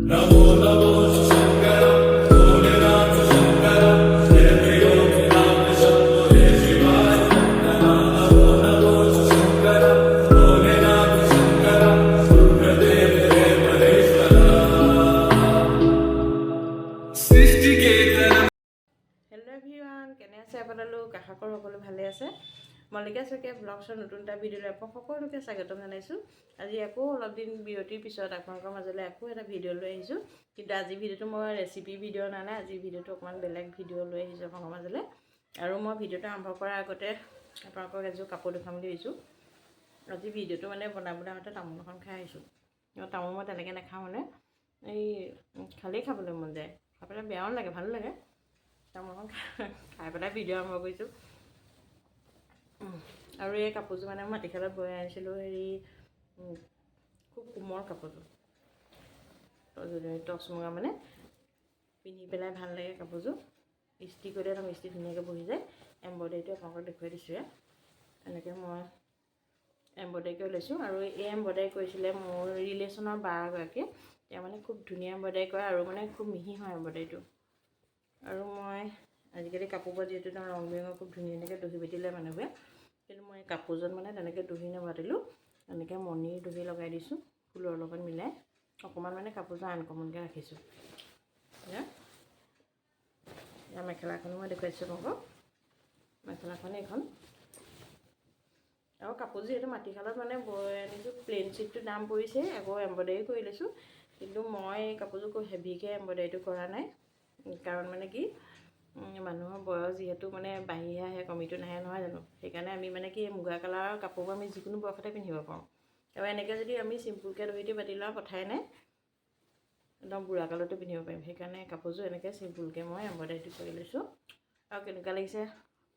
नमो नमो शङ्कर भोलेनाथ शङ्कर जय त्रिलोकनाथ शम्भो हे शिवाय नमो नमो शङ्कर भोलेनाथ शङ्कर रुद्रदेव हे महेश्वर सृष्टि के धर्म হেল্ল' এভৰিৱান, কেনে আছে আপোনালোক? আশা কৰোঁ সকলো ভালে আছে। মল্লিকা শইকীয়া ব্লগছৰ নতুন এটা ভিডিঅ'লৈ আপোনাক সকলোকে স্বাগতম জনাইছোঁ। আজি আকৌ অলপ দিন বিৰতিৰ পিছত আপোনালোকৰ মাজলৈ আকৌ এটা ভিডিঅ' লৈ আহিছোঁ। কিন্তু আজি ভিডিঅ'টো মই ৰেচিপি ভিডিঅ' অনা নাই। আজিৰ ভিডিঅ'টো অকণমান বেলেগ ভিডিঅ' লৈ আহিছোঁ আপোনালোকৰ মাজলৈ। আৰু মই ভিডিঅ'টো আৰম্ভ কৰাৰ আগতে আপোনালোকক এযোৰ কাপোৰ দেখুৱাম বুলি ভাবিছোঁ। আজি ভিডিঅ'টো মানে বনাবলৈ আহোঁতে তামোল এখন খাই আহিছোঁ। আৰু তামোল মই তেনেকৈ নাখাওঁ, মানে এই খালেই খাবলৈ মন যায়। খাই পেলাই বেয়াও নালাগে, ভালো লাগে। তামোলখন খাই পেলাই ভিডিঅ' আৰম্ভ কৰিছোঁ। আৰু এই কাপোৰযোৰ মানে মই মাটিশালত বৈ আনিছিলোঁ। হেৰি, খুব কোমল কাপোৰযোৰ, টচ মুগা, মানে পিন্ধি পেলাই ভাল লাগে কাপোৰযোৰ। ইস্ত্ৰি কৰিলে একদম ইস্ত্ৰি ধুনীয়াকৈ বহি যায়। এম্ব্ৰইডাৰীটো আপোনালোকক দেখুৱাই দিছোঁ। এয়া এনেকৈ মই এম্ব্ৰইডাৰী কৰি লৈছোঁ। আৰু এই এম্ব্ৰইডাৰী কৰিছিলে মোৰ ৰিলেশ্যনৰ বা এগৰাকীয়ে। তেওঁ মানে খুব ধুনীয়া এম্ব্ৰইডাৰী কৰে আৰু মানে খুব মিহি হয় এম্ব্ৰইডাৰীটো। আৰু মই আজিকালি কাপোৰবোৰ যিহেতু একদম ৰং বিৰঙৰ, খুব ধুনীয়া ধুনীয়াকৈ দহি বাতি লয় মানুহবোৰে। কিন্তু মই কাপোৰযোৰত মানে তেনেকৈ দহি নাবাতিলোঁ। এনেকৈ মণিৰ দহি লগাই দিছোঁ ফুলৰ লগত মিলাই। অকণমান মানে কাপোৰযোৰ আনকমনকৈ ৰাখিছোঁ। এয়া ইয়াৰ মেখেলাখনো মই দেখুৱাইছোঁ আপোনালোকক। মেখেলাখন এইখন। আৰু কাপোৰযোৰ যিহেতু মাটিশালত মানে বৈ আনিছোঁ, প্লেইন চিটটো দাম পৰিছে, আকৌ এম্ব্ৰইডাৰী কৰি লৈছোঁ। কিন্তু মই এই কাপোৰযোৰ খুব হেভিকৈ এম্ব্ৰইডাৰীটো কৰা নাই। কাৰণ মানে কি, মানুহৰ বয়স যিহেতু মানে বাঢ়িহে আহে, কমিটো নাহে, নহয় জানো? সেইকাৰণে আমি মানে কি, মুগা কালাৰৰ কাপোৰবোৰ আমি যিকোনো বয়সতে পিন্ধিব পাৰোঁ। আৰু এনেকৈ যদি আমি চিম্পুলকৈ দহিটো বাতি লওঁ, কথাই নাই, একদম বুঢ়া কালতো পিন্ধিব পাৰিম। সেইকাৰণে কাপোৰযোৰ এনেকৈ চিম্পুলকৈ মই এম্ব্ৰইডাৰীটো কৰি লৈছোঁ। আৰু কেনেকুৱা লাগিছে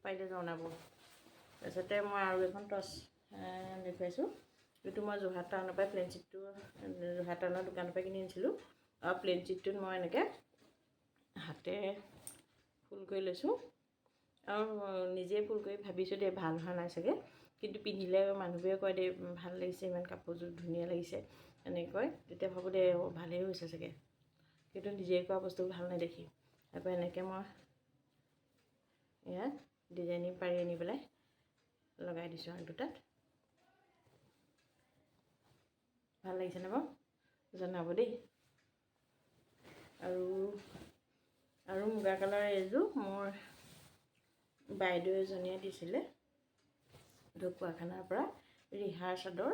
পাৰিলে জনাব। তাৰপিছতে মই আৰু এখন টচ দেখুৱাইছোঁ। এইটো মই যোৰহাট টাউনৰ পৰাই, প্লেইন চিটটো যোৰহাট টাউনৰ দোকানৰ পৰা কিনি আনিছিলোঁ। আৰু প্লেইন চিটটোত মই এনেকৈ হাতেৰে ফুল কৰি লৈছোঁ। আৰু নিজে ফুল কৰি ভাবিছোঁ দেই, ভাল হোৱা নাই চাগে, কিন্তু পিন্ধিলে মানুহবোৰে কয় দেই, ভাল লাগিছে ইমান কাপোৰযোৰ, ধুনীয়া লাগিছে, এনেকৈ কয়। তেতিয়া ভাবোঁ দেই, অঁ, ভালেই হৈছে চাগে। কিন্তু নিজে কৰা বস্তু ভাল নেদেখি। তাৰপৰা এনেকৈ মই ইয়াত ডিজাইনিং পাৰি আনি পেলাই লগাই দিছোঁ আৰু দুটাত। ভাল লাগিছেনে বাৰু জনাব দেই। আৰু মুগা কালাৰ এইযোৰ মোৰ বাইদেউ এজনীয়ে দিছিলে ঢকুৱাখানাৰ পৰা, ৰিহাৰ চাদৰ।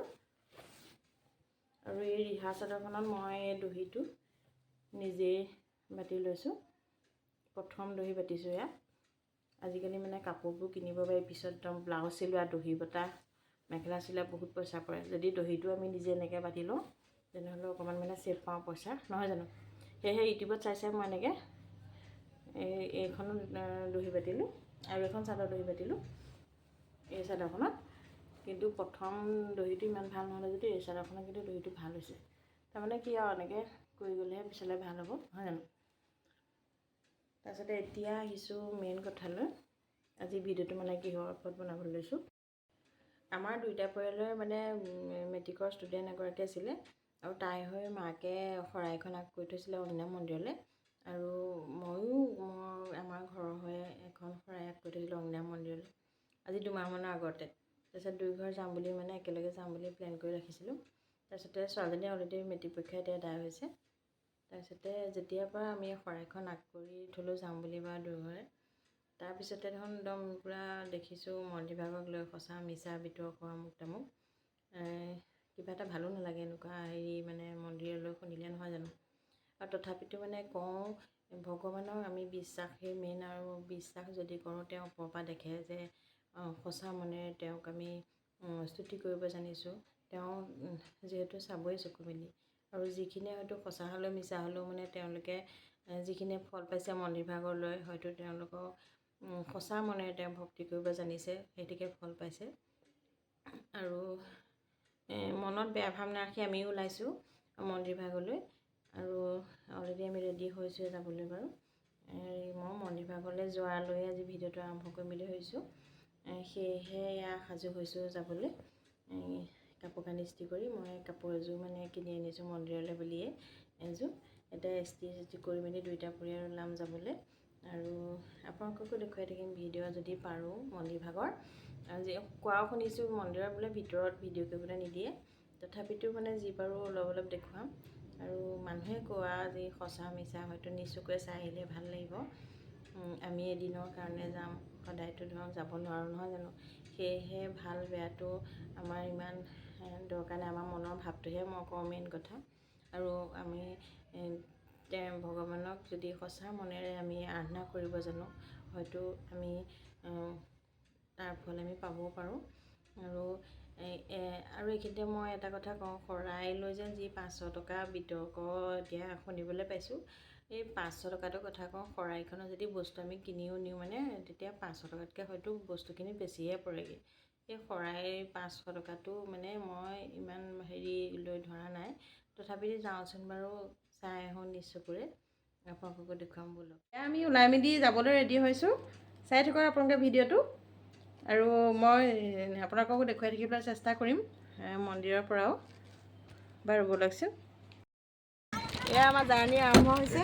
আৰু এই ৰিহা চাদৰখনত মই দহিটো নিজেই বাতি লৈছোঁ। প্ৰথম দহি বাতিছোঁ এয়া। আজিকালি মানে কাপোৰবোৰ কিনিব পাৰি, পিছত একদম ব্লাউজ চিলোৱা, দহি বটা, মেখেলা চিলোৱা বহুত পইচা পৰে। যদি দহিটো আমি নিজে এনেকৈ বাতি লওঁ, তেনেহ'লে অকণমান মানে ছেভ পাওঁ পইচা, নহয় জানো? সেয়েহে ইউটিউবত চাই চাই মই এনেকৈ এই এইখনো দহি বাতিলোঁ আৰু এখন চাদৰ দহি বাতিলোঁ এই চাদৰখনত। কিন্তু প্ৰথম দহিটো ইমান ভাল নহ'লে যদিও এই চাদৰখনত কিন্তু দহিটো ভাল হৈছে। তাৰমানে কি আৰু, এনেকৈ কৰি গ'লেহে পিছলৈ ভাল হ'ব, নহয় জানো? তাৰপিছতে এতিয়া আহিছোঁ মেইন কথালৈ। আজি ভিডিঅ'টো মানে কিহৰ ওপৰত বনাবলৈ লৈছোঁ? আমাৰ দুইটা পৰিয়ালৰে মানে মেট্ৰিকৰ ষ্টুডেণ্ট এগৰাকী আছিলে আৰু তাই হৈ মাকে শৰাইখন আগ কৰি থৈছিলে অগ্নিনাভ মন্দিৰলৈ। আৰু ময়ো মোৰ আমাৰ ঘৰৰ হৈ এখন শৰাই আগ কৰি থৈছিলোঁ অগ্নিনাভ মন্দিৰলৈ আজি 2 মাহমানৰ আগতে। তাৰপিছত দুই ঘৰ যাম বুলি, মানে একেলগে যাম বুলি প্লেন কৰি ৰাখিছিলোঁ। তাৰপিছতে ছোৱালীজনী অলৰেডি মেট্ৰিক পৰীক্ষা এতিয়া আদায় হৈছে। তাৰপিছতে যেতিয়াৰ পৰা আমি শৰাইখন আগ কৰি থ'লোঁ যাম বুলি বা দুয়োঘৰে, তাৰপিছতে দেখোন একদম পূৰা দেখিছোঁ মন্দিৰভাগক লৈ সঁচা মিছা বিতৰ্ক, আমুক তামুক। কিবা এটা ভালো নালাগে এনেকুৱা হেৰি মানে মন্দিৰলৈ শুনিলে, নহয় জানো? আৰু তথাপিতো মানে কওঁ, ভগৱানক আমি বিশ্বাসেই মেইন। আৰু বিশ্বাস যদি কৰোঁ, তেওঁ ওপৰৰ পৰা দেখে যে সঁচা মনেৰে তেওঁক আমি স্তুতি কৰিব জানিছোঁ। তেওঁ যিহেতু চাবই চকু মেলি। আৰু যিখিনিয়ে হয়তো সঁচা হ'লেও মিছা হ'লেও মানে তেওঁলোকে যিখিনিয়ে ফল পাইছে মন্দিৰভাগলৈ, হয়তো তেওঁলোকক সঁচা মনেৰে তেওঁ ভক্তি কৰিব জানিছে, সেইটোকে ফল পাইছে। আৰু মনত বেয়া ভাৱ নাৰাখি আমিও ওলাইছোঁ মন্দিৰভাগলৈ। আৰু অলৰেডি আমি ৰেডি হৈছোঁৱে যাবলৈ বাৰু। মই মন্দিৰভাগলৈ যোৱালৈ আজি ভিডিঅ'টো আৰম্ভ কৰিম বুলি ভাবিছোঁ। সেয়েহে এয়া সাজু হৈছোঁ যাবলৈ। কাপোৰ কানি ইস্ত্ৰি কৰি মই কাপোৰ এযোৰ মানে কিনি আনিছোঁ মন্দিৰলৈ বুলিয়ে এযোৰ। এতিয়া এছ টি চেছ কৰি মেলি দুইটা পৰিয়াল ওলাম যাবলৈ। আৰু আপোনালোককো দেখুৱাই থাকিম ভিডিঅ' যদি পাৰোঁ মন্দিৰভাগৰ। আৰু যি কোৱাও শুনিছোঁ মন্দিৰৰ বোলে ভিতৰত ভিডিঅ' কৰিবলৈ নিদিয়ে, তথাপিতো মানে যি পাৰোঁ অলপ অলপ দেখুৱাম। আৰু মানুহে কোৱা যি সঁচা মিছা হয়তো নিজ চকুৰে চাই আহিলে ভাল লাগিব। আমি এদিনৰ কাৰণে যাম, সদায়তো ধৰক যাব নোৱাৰোঁ নহয় জানো। সেয়েহে ভাল বেয়াটো আমাৰ ইমান দৰকাৰ নাই, আমাৰ মনৰ ভাৱটোহে মই কওঁ মেইন কথা। আৰু আমি ভগৱানক যদি সঁচা মনেৰে আমি আৰাধনা কৰিব জানো, হয়তো আমি তাৰ ফল আমি পাবও পাৰোঁ। আৰু আৰু এইখিনিতে মই এটা কথা কওঁ, শৰাই লৈ যে যি 500 টকা বিতৰ্ক এতিয়া শুনিবলৈ পাইছোঁ, এই 500 টকাটোৰ কথা কওঁ, শৰাইখনৰ যদি বস্তু আমি কিনিও নিওঁ মানে তেতিয়া 500 টকাতকৈ হয়তো বস্তুখিনি বেছিহে পৰেগৈ। এই শৰাই 500 টকাটো মানে মই ইমান হেৰি লৈ ধৰা নাই, তথাপি যাওঁচোন বাৰু চাই আহোঁ নিজ চকুৰে, আপোনালোককো দেখুৱাম বোলো। আমি ওলাই মেলি যাবলৈ ৰেডি হৈছোঁ, চাই থাকক আপোনালোকে ভিডিঅ'টো। আৰু মই আপোনালোককো দেখুৱাই থাকিবলৈ চেষ্টা কৰিম মন্দিৰৰ পৰাও। বাৰু ব'লকচোন, এয়া আমাৰ জাৰ্ণি আৰম্ভ হৈছে।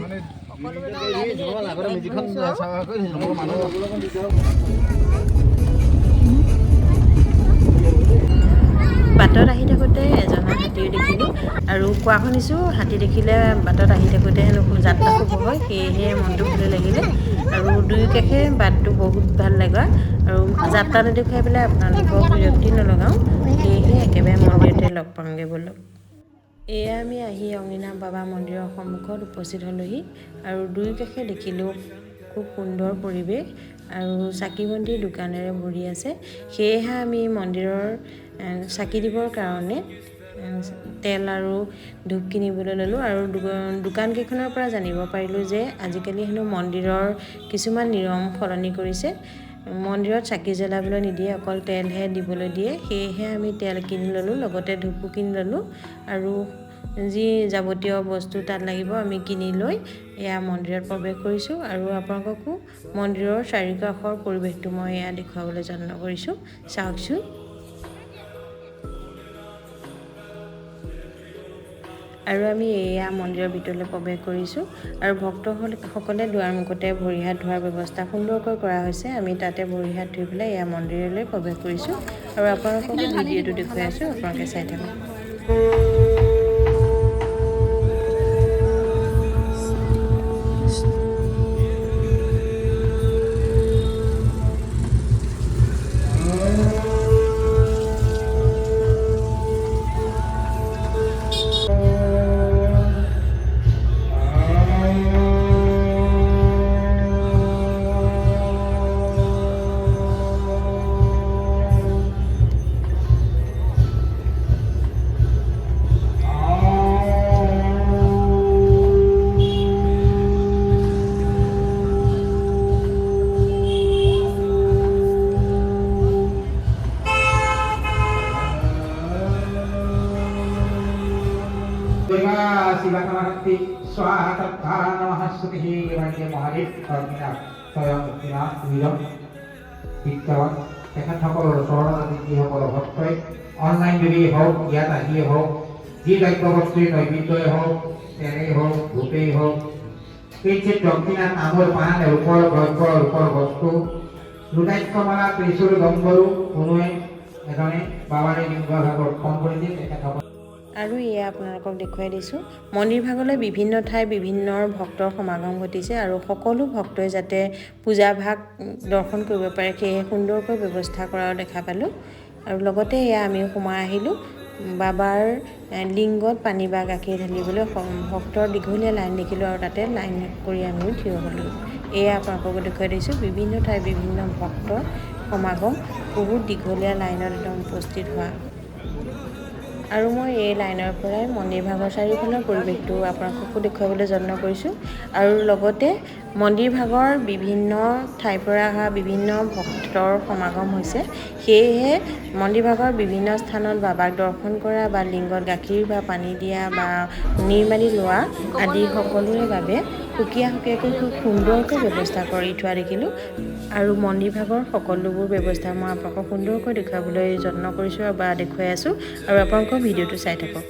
বাটত আহি থাকোঁতে এজনা হাতীও দেখিলোঁ। আৰু কোৱা শুনিছোঁ হাতী দেখিলে বাটত আহি থাকোঁতে হেনো যাত্ৰা শুভ হয়, সেয়েহে মনটো ভালে লাগিলে। আৰু দুয়োকাষে বাটটো বহুত ভাল লগা। আৰু যাত্ৰা নেদেখুৱাই পেলাই আপোনালোকক বিৰক্তি নলগাওঁ, সেয়েহে একেবাৰে মন্দিৰতে লগ পাওঁগৈ ব'লক। এয়া আমি আহি অগ্নিনাভ বাবা মন্দিৰৰ সন্মুখত উপস্থিত হ'লোহি। আৰু দুয়োকাষে দেখিলোঁ খুব সুন্দৰ পৰিৱেশ আৰু চাকি বন্তিৰ দোকানেৰে ভৰি আছে। সেয়েহে আমি মন্দিৰৰ চাকি দিবৰ কাৰণে তেল আৰু ধূপ কিনিবলৈ ল'লোঁ। আৰু দোকানকেইখনৰ পৰা জানিব পাৰিলোঁ যে আজিকালি হেনো মন্দিৰৰ কিছুমান নিয়ম সলনি কৰিছে, মন্দিৰত চাকি জ্বলাবলৈ নিদিয়ে, অকল তেলহে দিবলৈ দিয়ে। সেয়েহে আমি তেল কিনি ল'লোঁ, লগতে ধূপো কিনি ল'লোঁ। আৰু যি যাৱতীয় বস্তু তাত লাগিব আমি কিনি লৈ এয়া মন্দিৰত প্ৰৱেশ কৰিছোঁ। আৰু আপোনালোককো মন্দিৰৰ চাৰিওকাষৰ পৰিৱেশটো মই এয়া দেখুৱাবলৈ যত্ন কৰিছোঁ, চাওকচোন। আৰু আমি এয়া মন্দিৰৰ ভিতৰলৈ প্ৰৱেশ কৰিছোঁ। আৰু ভক্তসকলে দুৱাৰমুখতে ভৰি হাত ধোৱাৰ ব্যৱস্থা সুন্দৰকৈ কৰা হৈছে। আমি তাতে ভৰি হাত ধুই পেলাই এয়া মন্দিৰলৈ প্ৰৱেশ কৰিছোঁ। আৰু আপোনালোককো ভিডিঅ'টো দেখুৱাই আছোঁ, আপোনালোকে চাই থাকক। বিদ্যমান তেখেতসকলৰ চৰণত যিসকল ভক্তই অনলাইন যোগেই হওক, ইয়াত আহিয়ে হওক, যি দ্ৰব্যবস্তুৰ নৈবেদ্যই হওক, তেলেই হওক, ধূপেই হওক, কিঞ্চিত দক্ষিণা, তামোল পাণ, ৰূপৰ দ্ৰব্য, ৰূপৰ বস্তু, ৰুদ্ৰাক্ষমালা, ত্ৰিশূল, ডম্বৰু কোনোৱে এজনে বাবাৰে লিংগ ভাগ অৰ্পণ কৰিছে তেখেতসকল। আৰু এয়া আপোনালোকক দেখুৱাই দিছোঁ, মন্দিৰভাগলৈ বিভিন্ন ঠাইৰ বিভিন্ন ভক্তৰ সমাগম ঘটিছে। আৰু সকলো ভক্তই যাতে পূজাভাগ দৰ্শন কৰিব পাৰে সেয়েহে সুন্দৰকৈ ব্যৱস্থা কৰাও দেখা পালোঁ। আৰু লগতে এয়া আমি সোমাই আহিলোঁ বাবাৰ লিংগত পানী বা গাখীৰ ঢালিবলৈ ভক্তৰ দীঘলীয়া লাইন দেখিলোঁ। আৰু তাতে লাইন কৰি আমিও থিয় হ'লোঁ। এয়া আপোনালোকক দেখুৱাই দিছোঁ বিভিন্ন ঠাইৰ বিভিন্ন ভক্তৰ সমাগম, বহুত দীঘলীয়া লাইনত একদম উপস্থিত হোৱা। আৰু মই এই লাইনৰ পৰাই মন্দিৰভাগৰ চাৰিওফালৰ পৰিৱেশটো আপোনালোককো দেখুৱাবলৈ যত্ন কৰিছোঁ। আৰু লগতে মন্দিৰভাগৰ বিভিন্ন ঠাইৰ পৰা অহা বিভিন্ন ভক্তৰ সমাগম হৈছে, সেয়েহে মন্দিৰভাগৰ বিভিন্ন স্থানত বাবাক দৰ্শন কৰা বা লিংগত গাখীৰ বা পানী দিয়া বা নিৰ্মালি লোৱা আদি সকলোৰে বাবে সুকীয়া সুকীয়াকৈ খুব সুন্দৰকৈ ব্যৱস্থা কৰি থোৱা দেখিলোঁ। আৰু মন্দিৰভাগৰ সকলোবোৰ ব্যৱস্থা মই আপোনালোকক সুন্দৰকৈ দেখুৱাবলৈ যত্ন কৰিছোঁ বা দেখুৱাই আছোঁ। আৰু আপোনালোকৰ ভিডিঅ'টো চাই থাকক।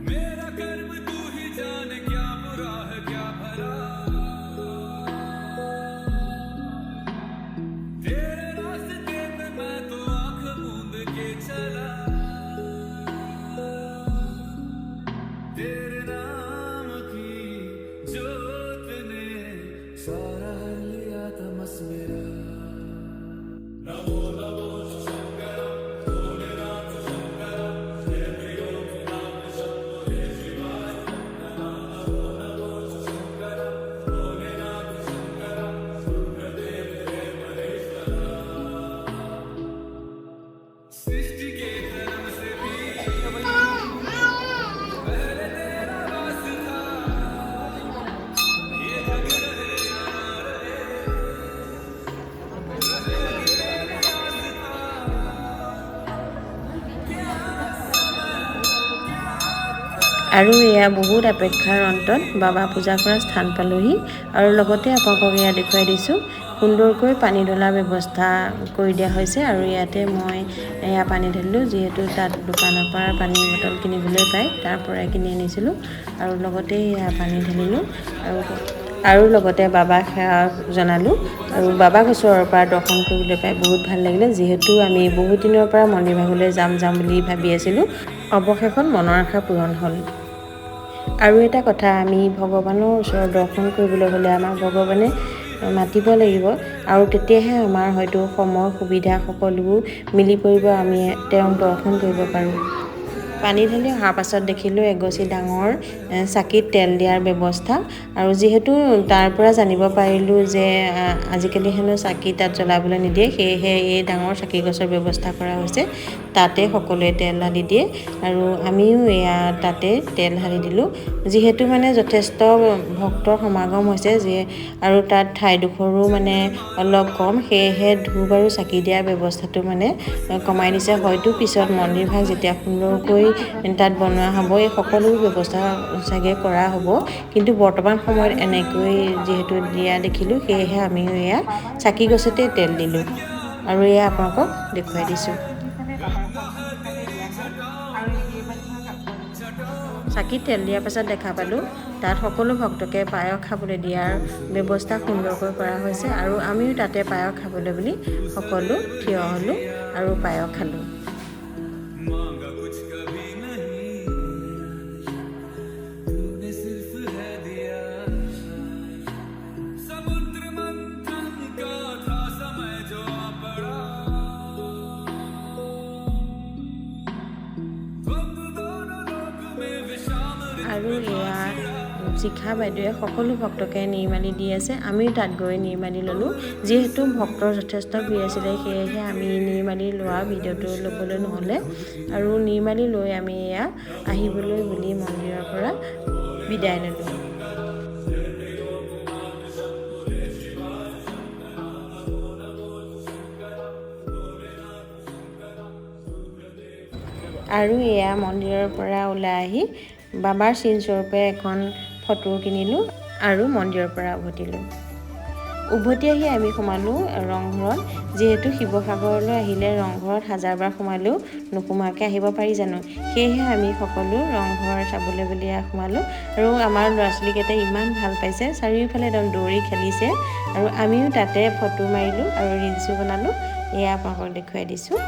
मेरा कर्म আৰু এয়া বহুত অপেক্ষাৰ অন্তত বাবা পূজা কৰা স্থান পালোহি। আৰু লগতে আপোনালোকক এয়া দেখুৱাই দিছোঁ, সুন্দৰকৈ পানী ঢলাৰ ব্যৱস্থা কৰি দিয়া হৈছে। আৰু ইয়াতে মই এয়া পানী ঢালিলোঁ, যিহেতু তাত দোকানৰ পৰা পানী বটল কিনিবলৈ পায়, তাৰ পৰাই কিনি আনিছিলোঁ। আৰু লগতে এয়া পানী ঢালিলোঁ আৰু লগতে বাবাক সেৱা জনালোঁ। আৰু বাবাক ওচৰৰ পৰা দৰ্শন কৰিবলৈ পাই বহুত ভাল লাগিলে, যিহেতু আমি বহুত দিনৰ পৰা মন্দিৰ ভাগলৈ যাম যাম বুলি ভাবি আছিলোঁ। অৱশেষত মনৰ আশা পূৰণ হ'ল। আৰু এটা কথা, আমি ভগৱানৰ ওচৰত দৰ্শন কৰিবলৈ হ'লে আমাক ভগৱানে মাতিব লাগিব, আৰু তেতিয়াহে আমাৰ হয়তো সময় সুবিধা সকলোবোৰ মিলি পৰিব, আমি তেওঁক দৰ্শন কৰিব পাৰোঁ। পানী ঢালি অহাৰ পাছত দেখিলোঁ এগছি ডাঙৰ চাকিত তেল দিয়াৰ ব্যৱস্থা। আৰু যিহেতু তাৰ পৰা জানিব পাৰিলোঁ যে আজিকালি হেনো চাকি তাত জ্বলাবলৈ নিদিয়ে, সেয়েহে এই ডাঙৰ চাকি গছৰ ব্যৱস্থা কৰা হৈছে, তাতে সকলোৱে তেল ঢালি দিয়ে। আৰু আমিও এয়া তাতে তেল ঢালি দিলোঁ, যিহেতু মানে যথেষ্ট ভক্তৰ সমাগম হৈছে যে, আৰু তাত ঠাইডোখৰো মানে অলপ কম, সেয়েহে ধূপ আৰু চাকি দিয়াৰ ব্যৱস্থাটো মানে কমাই দিছে। হয়তো পিছত মন্দিৰভাগ যেতিয়া সুন্দৰকৈ তাত বনোৱা হ'ব, এই সকলো ব্যৱস্থা চাগে কৰা হ'ব, কিন্তু বৰ্তমান সময়ত এনেকৈ যিহেতু দিয়া দেখিলোঁ, সেয়েহে আমিও এয়া চাকি গছতে তেল দিলোঁ। আৰু এয়া আপোনালোকক দেখুৱাই দিছোঁ। চাকিত তেল দিয়াৰ পাছত দেখা পালোঁ তাত সকলো ভক্তকে পায়স খাবলৈ দিয়াৰ ব্যৱস্থা সুন্দৰকৈ কৰা হৈছে। আৰু আমিও তাতে পায়স খাবলৈ বুলি সকলো থিয় হ'লোঁ আৰু পায়স খালোঁ। मांगा कुछ कभी नहीं, तूने सिर्फ है दिया। समुद्र मंथन का था समय जो आ पड़ा, द्वंद्व दोनों लोक में विषाम। আৰু এয়া শিখা বাইদেৱে সকলো ভক্তকে নিৰ্মালি দি আছে। আমিও তাত গৈ নিৰ্মালি ল'লোঁ। যিহেতু ভক্তৰ যথেষ্ট ভিৰ আছিলে, সেয়েহে আমি নিৰ্মালি লোৱা ভিডিঅ'টো ল'বলৈ নহ'লে। আৰু নিৰ্মালি লৈ আমি এয়া আহিবলৈ বুলি মন্দিৰৰ পৰা বিদায় ল'লোঁ। আৰু এয়া মন্দিৰৰ পৰা ওলাই আহি বাবাৰ চিনস্বৰূপে এখন ফটো কিনিলোঁ আৰু মন্দিৰৰ পৰা উভতিলোঁ। উভতি আহি আমি সোমালোঁ ৰংঘৰত। যিহেতু শিৱসাগৰলৈ আহিলে ৰংঘৰত হাজাৰবাৰ সোমালেও নোসোমোৱাকৈ আহিব পাৰি জানো? সেয়েহে আমি সকলো ৰংঘৰ চাবলৈ বুলি সোমালোঁ। আৰু আমাৰ ল'ৰা ছোৱালীকেইটাই ইমান ভাল পাইছে, চাৰিওফালে একদম দৌৰি খেলিছে। আৰু আমিও তাতে ফটো মাৰিলোঁ আৰু ৰিলচো বনালোঁ। এয়া আপোনালোকক দেখুৱাই দিছোঁ।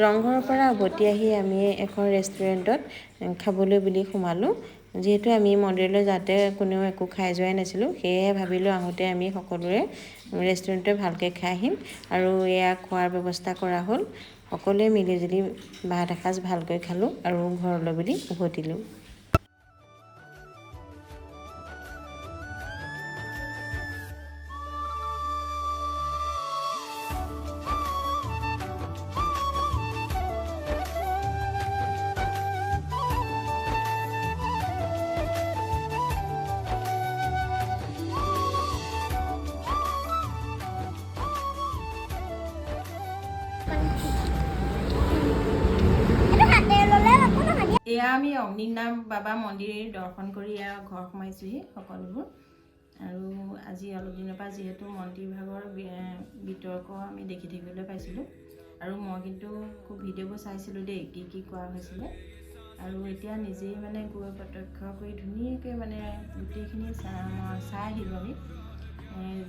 ৰংঘৰৰ পৰা উভতি আহি আমি এখন ৰেষ্টুৰেণ্টত খাবলৈ বুলি সোমালোঁ। যিহেতু আমি মন্দিৰলৈ যাওঁতে কোনেও একো খাই যোৱাই নাছিলোঁ, সেয়েহে ভাবিলোঁ আহোঁতে আমি সকলোৰে ৰেষ্টুৰেণ্টতে ভালকৈ খাই আহিম। আৰু এয়া খোৱাৰ ব্যৱস্থা কৰা হ'ল। সকলোৱে মিলিজুলি ভাত এসাঁজ ভালকৈ খালোঁ আৰু ঘৰলৈ বুলি উভতিলোঁ। এয়া আমি অগ্নিনাভ বাবা মন্দিৰ দৰ্শন কৰি এয়া ঘৰ সোমাইছোঁহি সকলোবোৰ। আৰু আজি অলপ দিনৰ পৰা যিহেতু মন্দিৰ ভাগৰ বিতৰ্ক আমি দেখি থাকিবলৈ পাইছিলোঁ, আৰু মই কিন্তু খুব ভিডিঅ'বোৰ চাইছিলোঁ দেই, কি কি কোৱা হৈছিলে। আৰু এতিয়া নিজেই মানে গৈ প্ৰত্যক্ষ কৰি ধুনীয়াকৈ মানে গোটেইখিনি চাই আহিলোঁ আমি।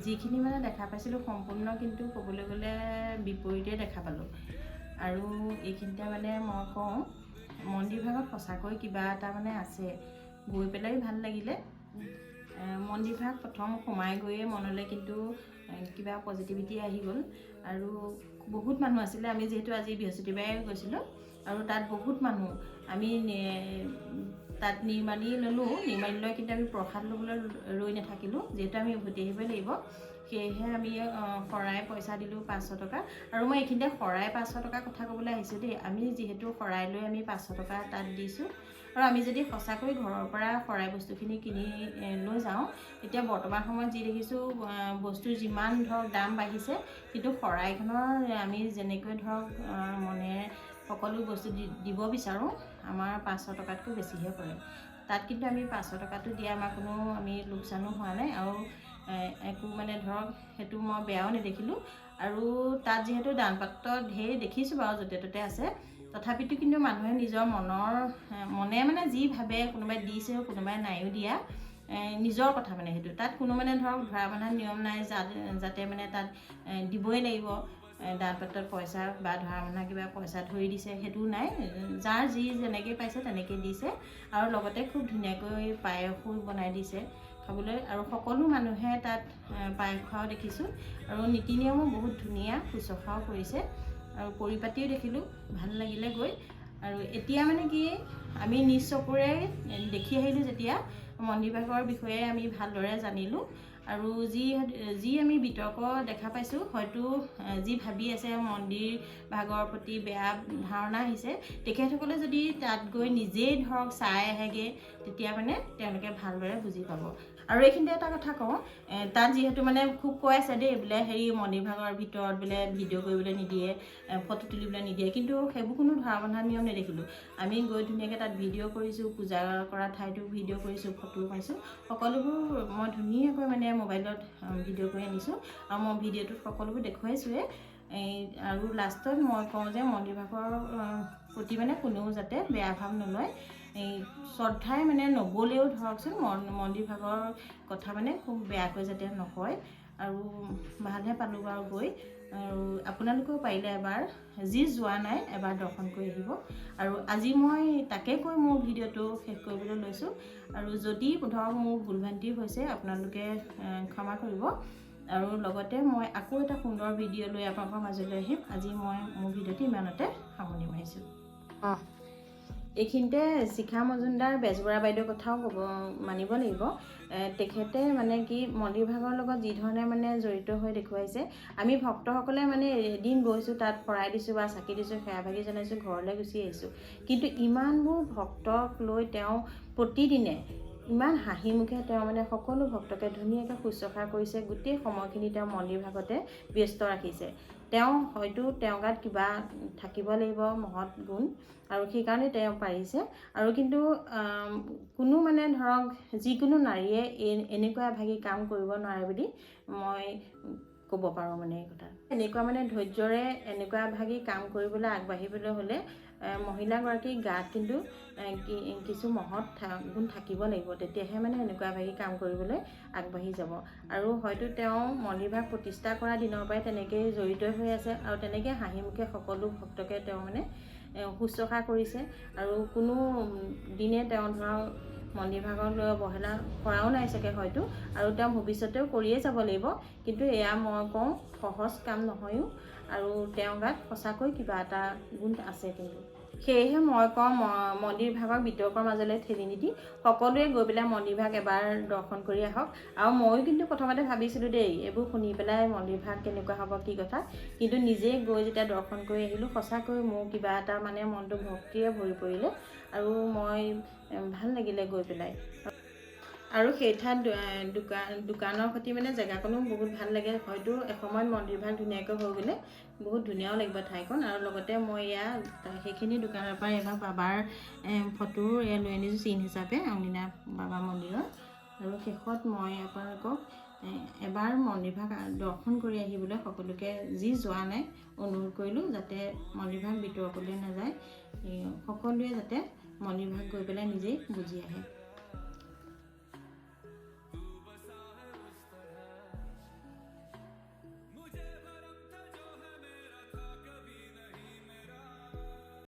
যিখিনি মানে দেখা পাইছিলোঁ সম্পূৰ্ণ কিন্তু ক'বলৈ গ'লে বিপৰীতে দেখা পালোঁ। আৰু এইখিনিতে মানে মই কওঁ, মন্দিৰ ভাগত সঁচাকৈ কিবা এটা মানে আছে, গৈ পেলাই ভাল লাগিলে। মন্দিৰ ভাগ প্ৰথম সোমাই গৈয়ে মনলৈ কিন্তু কিবা পজিটিভিটি আহি গ'ল। আৰু বহুত মানুহ আছিলে, আমি যিহেতু আজি বৃহস্পতিবাৰে গৈছিলোঁ আৰু তাত বহুত মানুহ। আমি তাত নিৰ্মালি ল'লোঁ, নিৰ্মালি লৈ কিন্তু আমি প্ৰসাদ ল'বলৈ ৰৈ নাথাকিলোঁ, যিহেতু আমি উভতি আহিবই লাগিব। সেয়েহে আমি শৰাই পইচা দিলোঁ 500 টকা। আৰু মই এইখিনিতে শৰাই 500 টকা কথা ক'বলৈ আহিছোঁ দেই। আমি যিহেতু শৰাই লৈ আমি 500 টকা তাত দিছোঁ, আৰু আমি যদি সঁচাকৈ ঘৰৰ পৰা শৰাই বস্তুখিনি কিনি লৈ যাওঁ, এতিয়া বৰ্তমান সময়ত যি দেখিছোঁ বস্তুৰ যিমান ধৰক দাম বাঢ়িছে, কিন্তু শৰাইখনৰ আমি যেনেকৈ ধৰক মনেৰে সকলো বস্তু দিব বিচাৰোঁ, আমাৰ 500 টকাতকৈ বেছিহে পৰে তাত। কিন্তু আমি 500 টকাটো দিয়া আমাৰ কোনো আমি লোকচানো হোৱা নাই, আৰু একো মানে ধৰক সেইটো মই বেয়াও নেদেখিলোঁ। আৰু তাত যিহেতু দানপাত্ৰ ঢেৰ দেখিছোঁ বাৰু য'তে ত'তে আছে, তথাপিতো কিন্তু মানুহে নিজৰ মনৰ মনে মানে যি ভাবে, কোনোবাই দিছেও কোনোবাই নাইও দিয়া, নিজৰ কথা মানে সেইটো। তাত কোনো মানে ধৰক ধৰা বন্ধা নিয়ম নাই যাতে মানে তাত দিবই লাগিব দানপাত্ৰত পইচা বা ধৰা বন্ধা কিবা পইচা ধৰি দিছে, সেইটোও নাই। যাৰ যি যেনেকৈ পাইছে তেনেকৈ দিছে, আৰু লগতে খুব ধুনীয়াকৈ পায়সো বনাই দিছে খাবলৈ, আৰু সকলো মানুহে তাত পায়স খোৱাও দেখিছোঁ। আৰু নীতি নিয়মো বহুত ধুনীয়া, শুশ্ৰূষাও কৰিছে, আৰু পৰিপাটিও দেখিলোঁ, ভাল লাগিলে গৈ। আৰু এতিয়া মানে কি আমি নিজ চকুৰে দেখি আহিলোঁ যেতিয়া মন্দিৰভাগৰ বিষয়ে আমি ভালদৰে জানিলোঁ। আৰু যি যি আমি বিতৰ্ক দেখা পাইছোঁ, হয়তো যি ভাবি আছে মন্দিৰ ভাগৰ প্ৰতি বেয়া ধাৰণা আহিছে, তেখেতসকলে যদি তাত গৈ নিজেই ধৰক চাই আহেগৈ, তেতিয়া মানে তেওঁলোকে ভালদৰে বুজি পাব। আৰু এইখিনিতে এটা কথা কওঁ, তাত যিহেতু মানে খুব কৈ আছে দেই বোলে হেৰি মন্দিৰভাগৰ ভিতৰত বোলে ভিডিঅ' কৰিবলৈ নিদিয়ে, ফটো তুলিবলৈ নিদিয়ে, কিন্তু সেইবোৰ কোনো ধৰা বন্ধা নিয়ম নেদেখিলোঁ। আমি গৈ ধুনীয়াকৈ তাত ভিডিঅ' কৰিছোঁ, পূজা কৰা ঠাইতো ভিডিঅ' কৰিছোঁ, ফটোও মাৰিছোঁ, সকলোবোৰ মই ধুনীয়াকৈ মানে মোবাইলত ভিডিঅ' কৰি আনিছোঁ, আৰু মই ভিডিঅ'টোত সকলোবোৰ দেখুৱাইছোঁৱে। এই আৰু লাষ্টত মই কওঁ যে মন্দিৰভাগৰ প্ৰতি মানে কোনেও যাতে বেয়া ভাৱ নলয়, এই শ্ৰদ্ধাই মানে নগ'লেও ধৰকচোন মন্দিৰভাগৰ কথা মানে খুব বেয়াকৈ যাতে নকয়। আৰু ভালহে পালোঁ বাৰু গৈ, আৰু আপোনালোকেও পাৰিলে এবাৰ যি যোৱা নাই এবাৰ দৰ্শন কৰি আহিব। আৰু আজি মই তাকে কৈ মোৰ ভিডিঅ'টো শেষ কৰিবলৈ লৈছোঁ। আৰু যদি ধৰক মোৰ ভুল ভ্ৰান্তি হৈছে, আপোনালোকে ক্ষমা কৰিব। আৰু লগতে মই আকৌ এটা সুন্দৰ ভিডিঅ' লৈ আপোনালোকৰ মাজলৈ আহিম। আজি মই মোৰ ভিডিঅ'টো ইমানতে সামৰণি মাৰিছোঁ। এইখিনিতে শিখা মজুমদাৰ বেজবৰা বাইদেউৰ কথাও ক'ব মানিব লাগিব। তেখেতে মানে কি মন্দিৰভাগৰ লগত যি ধৰণে মানে জড়িত হৈ দেখুৱাইছে, আমি ভক্তসকলে মানে এদিন গৈছোঁ, তাত শৰাই দিছোঁ বা চাকি দিছোঁ, সেৱা ভাগি জনাইছোঁ, ঘৰলৈ গুচি আহিছোঁ। কিন্তু ইমানবোৰ ভক্তক লৈ তেওঁ প্ৰতিদিনে ইমান হাঁহিমুখে তেওঁ মানে সকলো ভক্তকে ধুনীয়াকৈ শুশ্ৰূষা কৰিছে, গোটেই সময়খিনি তেওঁ মন্দিৰভাগতে ব্যস্ত ৰাখিছে। তেওঁ হয়তো তেওঁৰ গাত কিবা থাকিব লাগিব মহৎ গুণ, আৰু সেইকাৰণে তেওঁ পাৰিছে। আৰু কিন্তু কোনো মানে ধৰক যিকোনো নাৰীয়ে এনেকুৱা এভাগি কাম কৰিব নোৱাৰে বুলি মই ক'ব পাৰোঁ। মানে এই কথা এনেকুৱা মানে ধৈৰ্যৰে এনেকুৱা এভাগি কাম কৰিবলৈ আগবাঢ়িবলৈ হ'লে মহিলাগৰাকীৰ গাত কিন্তু কিছু মহৎ গুণ থাকিব লাগিব, তেতিয়াহে মানে এনেকুৱা এভাগি কাম কৰিবলৈ আগবাঢ়ি যাব। আৰু হয়তো তেওঁ মন্দিৰভাগ প্ৰতিষ্ঠা কৰা দিনৰ পৰাই তেনেকেই জড়িত হৈ আছে, আৰু তেনেকৈ হাঁহিমুখে সকলো ভক্তকে তেওঁ মানে শুশ্ৰূষা কৰিছে, আৰু কোনো দিনে তেওঁ ধৰক মন্দিৰভাগক লৈ অৱহেলা কৰাও নাই চাগে হয়তো, আৰু তেওঁ ভৱিষ্যতেও কৰিয়ে যাব লাগিব। কিন্তু এয়া মই কওঁ সহজ কাম নহয়ো, আৰু তেওঁৰ গাত সঁচাকৈ কিবা এটা গুণ আছে কিন্তু। সেয়েহে মই কওঁ মন্দিৰভাগক বিতৰ্কৰ মাজলৈ ঠেলি নিদি সকলোৱে গৈ পেলাই মন্দিৰভাগ এবাৰ দৰ্শন কৰি আহক। আৰু ময়ো কিন্তু প্ৰথমতে ভাবিছিলোঁ দেই এইবোৰ শুনি পেলাই মন্দিৰভাগ কেনেকুৱা হ'ব কি কথা, কিন্তু নিজে গৈ যেতিয়া দৰ্শন কৰি আহিলোঁ, সঁচাকৈ মোৰ কিবা এটা মানে মনটো ভক্তিৰে ভৰি পৰিলে, আৰু মই ভাল লাগিলে গৈ পেলাই। আৰু সেই ঠাইত দোকানৰ সৈতে মানে জেগাকণো বহুত ভাল লাগে। হয়তো এসময়ত মন্দিৰভাগ ধুনীয়াকৈ হৈ গ'লে বহুত ধুনীয়াও লাগিব ঠাইখন। আৰু লগতে মই এয়া সেইখিনি দোকানৰ পৰা এবাৰ বাবাৰ ফটো এয়া লৈ আনিছোঁ চিন হিচাপে অগ্নিনাভ বাবা মন্দিৰৰ। আৰু শেষত মই আপোনালোকক এবাৰ মন্দিৰভাগ দৰ্শন কৰি আহিবলৈ সকলোকে যি যোৱা নাই অনুৰোধ কৰিলোঁ, যাতে মন্দিৰভাগ বিতৰ্কলৈ নাযায়, সকলোৱে যাতে মন্দিৰভাগ গৈ পেলাই নিজেই বুজি আহে।